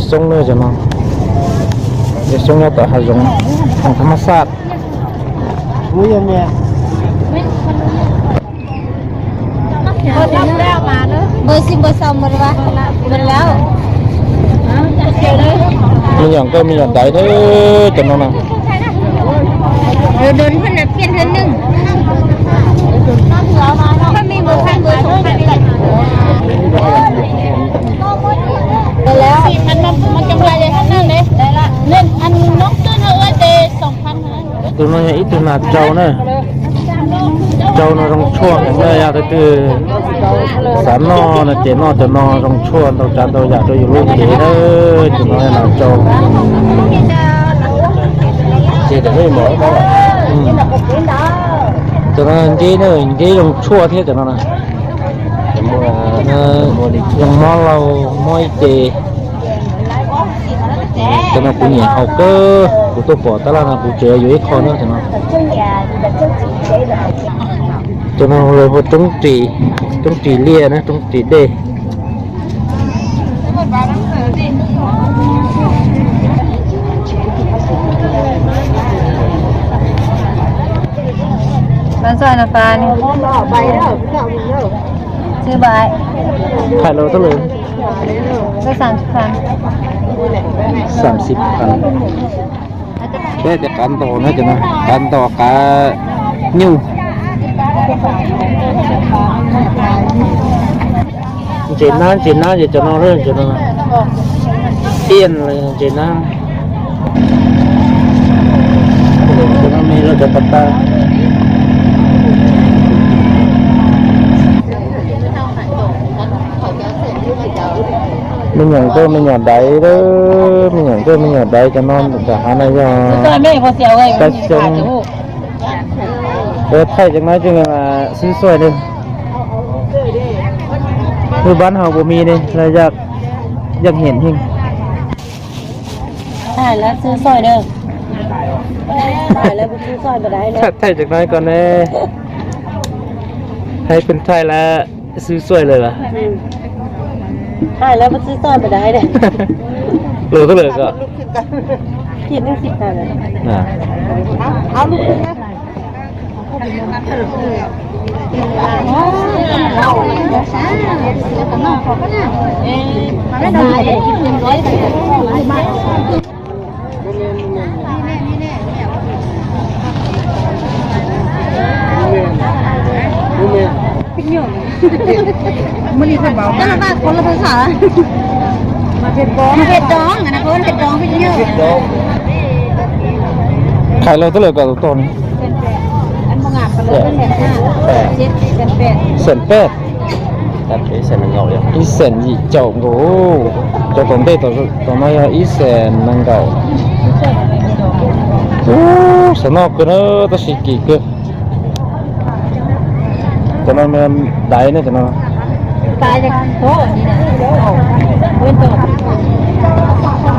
Xoob na cov no, yog xoob nyob tom hav zoov, hav thab mab xaj. Me nyuam nkauj me nyuam daiv thiab cov no na. Tus no yog ib tug nas tsau na. Tsau no zoo tshuaj heev na, yog tus twg xav noj no ces noj cov no, zoo tshuaj ntau tsav ntau yam rau yus lub cev na. Tus no yog nas tsau. Cov no nceb na, nceb zoo tshuaj thiab cov no na. Zoo mob laug mob ib ce. Cov no kuv nyiam haus kawg, kuv tuaj pom tab laj no kuv tseem yuav ib qho na cov no. Cov no lawv hu roob ris, roob ris liaj na, roob ris dej. Thaij los tau lawm. Xam xib phan. Peb tias qav ntos na, qav ntos qav nyuj. Ntses nab, ntses nab ces cov no, cov no tiaj ntses nab. Cov no me lawv cov pas tas. Me nyuam nkauj me nyuam daiv, me nyuam nkauj me nyuam daiv cov no nram hav no yog kab xyoob. Thaij cov no ces xwb xuaij li. Lub npab ho puas mi li, yaj nhem heej. Thaij cov no ko ne. Hais pes thaij lawm xwb xuaij lawm. Lus tub lawm ko. Thaij los tub lawm kom tus tog ne. Xeem peb, ib xeem yim caum nkaus. Cov tom ntej tom no yog ib xeem nees nkaum. Ub, xav noj kawg na, tab sis kim kawg. Cov no daiv ne cov no.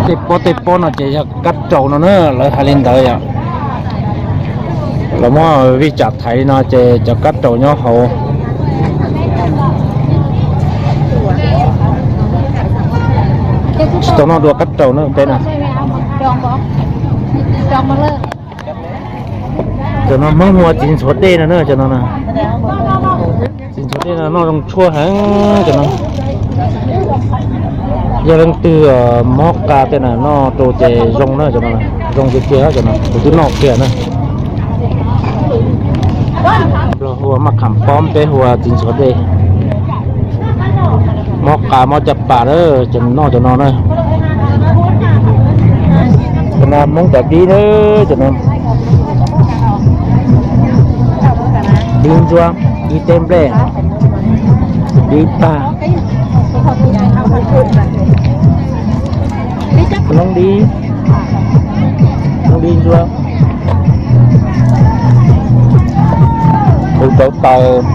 Tej pob tej pob no ces yog kab raus no na, lawv hais li ntawd yom. Lawv muab vij tsam thaiv no ces cov kab raus nyob hauv. Tsis tau noj dua kab raus na peb na. Cov no Hmoob hu ua txiv ntxhuav dej no na, cov no na. Txiv ntxhuav dej no noj zoo tshuaj heev cov no. Yog leej twg mob qa tej na noj rau ces zoo na cov no, zoo tiag tiag cov no, kuv twb noj kiag na. Nplog hu ua maj kham pob, peb hu ua txiv ntxhuav dej. Mob qa mob caj pas na ces noj cov no na. Cov no Hmoob cov dib na, cov no. Dib ntsuab, dib teb nplej, dib tag, noob dib, noob dib ntsuab, hu rauv taws.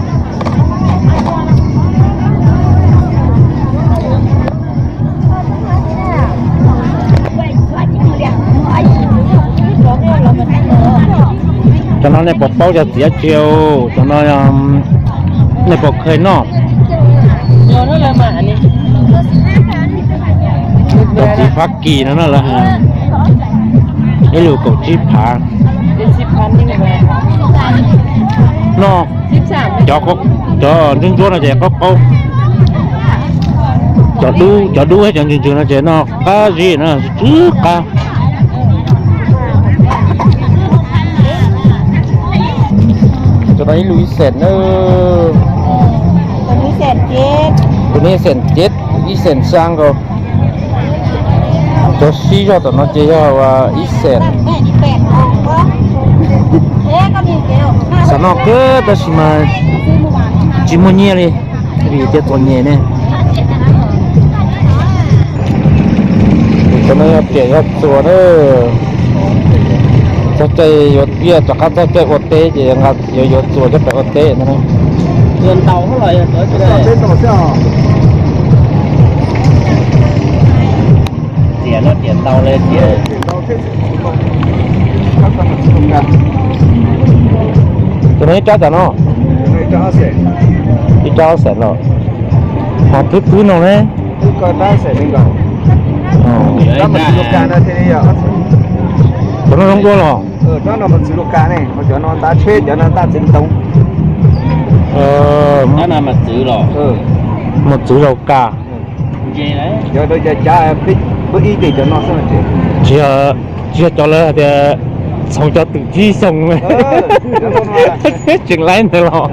Cov no nej puas paub cov txiav tsis? Cov no nej puas kheev noj? Cov txiv Fab Kis no na lawv hais ib lus kaum tsib phav. No, cov, cov ntsuab ntsuab no ces qaub qaub. Cov dub, cov dub thiab cov ntsws ntsws no ces no qab zib no, tsw qab. Cov no ib lus ib xees na. Tus no ib xees ceb, ib xees xya nkaus. Cov sib zog tom no ces yog ib xees. Xav noj kawg tab sis mas tsis muaj nyiaj li, vim tias txom nyem ne. Cov no yog riam yog txuas na. Txog caij yuav, rov qab txog caij ua teb ces yuav yuav txuas coj pem ua teb no. Riam no riam ntau li thiab. Cov no ib rab tas no, ib rab ob xees no, ho twb twb no ne. Cov no zoo dua los? Mus txwv zaus kas. Tsis, tsis yog cov lawv hais tias txhoov cov twm tib xyoos tseem laib ntawd los?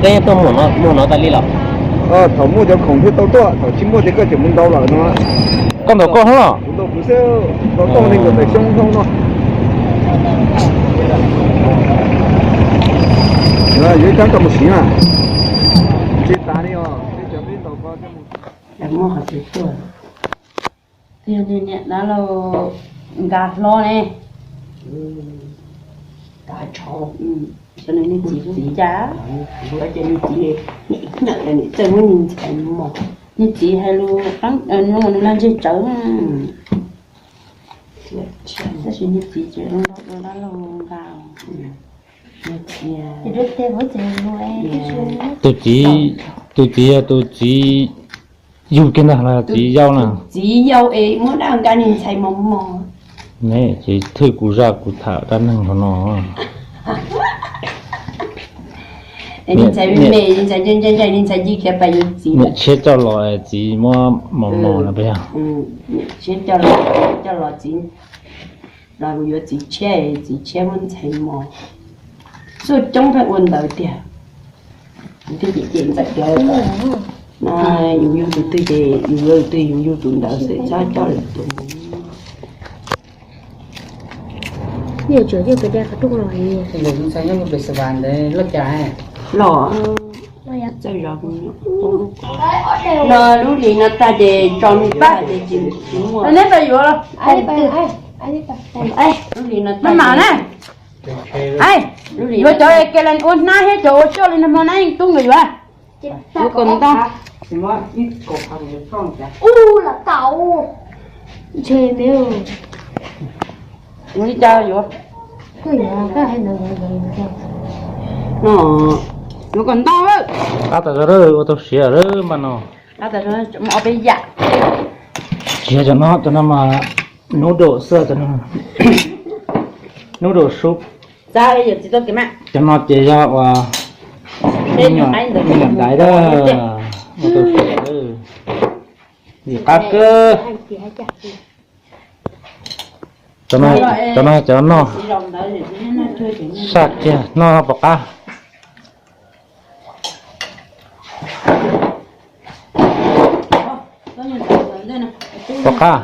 Koj yeej tuaj muaj no tas li los? Thaum muaj cov khoom thiaj tau tuaj, thaum tsis muaj ces koj tseem mus ntau lawm no. Koj ntaus koj hoob los? Kuv ntaus kuv xwb, ntaus tau li nkaus tais xyoob hoob no. Yuav ib rab koj mus siv na. Tsis tas li os, peb cov peb ntaus ko thiaj mus. Muaj qhov tseem tuaj. Twb yog niam dab laug nkag hlob ne. Kav tsov, xyov nws niag txiv txiv cas, ces nws txiv, niam txawj muab nws ntxhais mos. Nws txiv hais lus, nws lag ntseg tsawv, tab sis nws txiv tseem zoo dab laug nkag. Tus txiv, tus txiv yog tus txiv yug kiag ntag los txiv yau na? Txiv yau es muab dab nkag nws ntxhais mos mos. Ne ces thwj kuv zaj kuv tham dab neeg hauv no. Nws ntxhais me me, nws ntxhais ncai ncai, nws ntxhais ncig khiav pais yuav txiv. Niam tshiab coj los txiv muab mos mos no puas yog? Niam tshiab coj los, coj los txiv, los kuv yuav txiv tshiab, txiv tshiab muab ntxhais mos. Xuaj coob pheej ua ntawd tiag. Kuv thiaj cem cem ntxawm tias, no, yus yug tus twg ces yus yuav tus twg, yus yug tus ntawd xwb, txhob coj lwm tus. Los, lub hlis no tag ces tso me paj ces tsis muaj. Neb pab yuav los? Lub hlis no tag mam na. Yuav cov ke ua hnab thiab cov ua coj li no hmo na yeej tub nkawd yuav. Yuav kom ntau. Ub, lam tau. Ntshe me. Ua li cas yuav? Yuav kom ntau. Qab tas zog ua tau siav lawm mas no. Ob peb yam. Tsis yog cov no, cov no mas noodle xwb, cov no noodle soup. Cov no ces yog uas me nyuam daiv dab, ua tau siav lawm. Yim qab kawg. Cov no cov noj, saj kiag noj pom qab. Pom qab.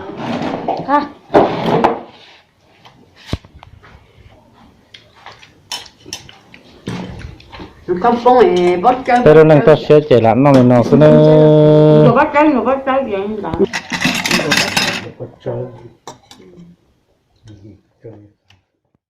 Peb lub neej toj siab ces lam noj li no xwb nawb.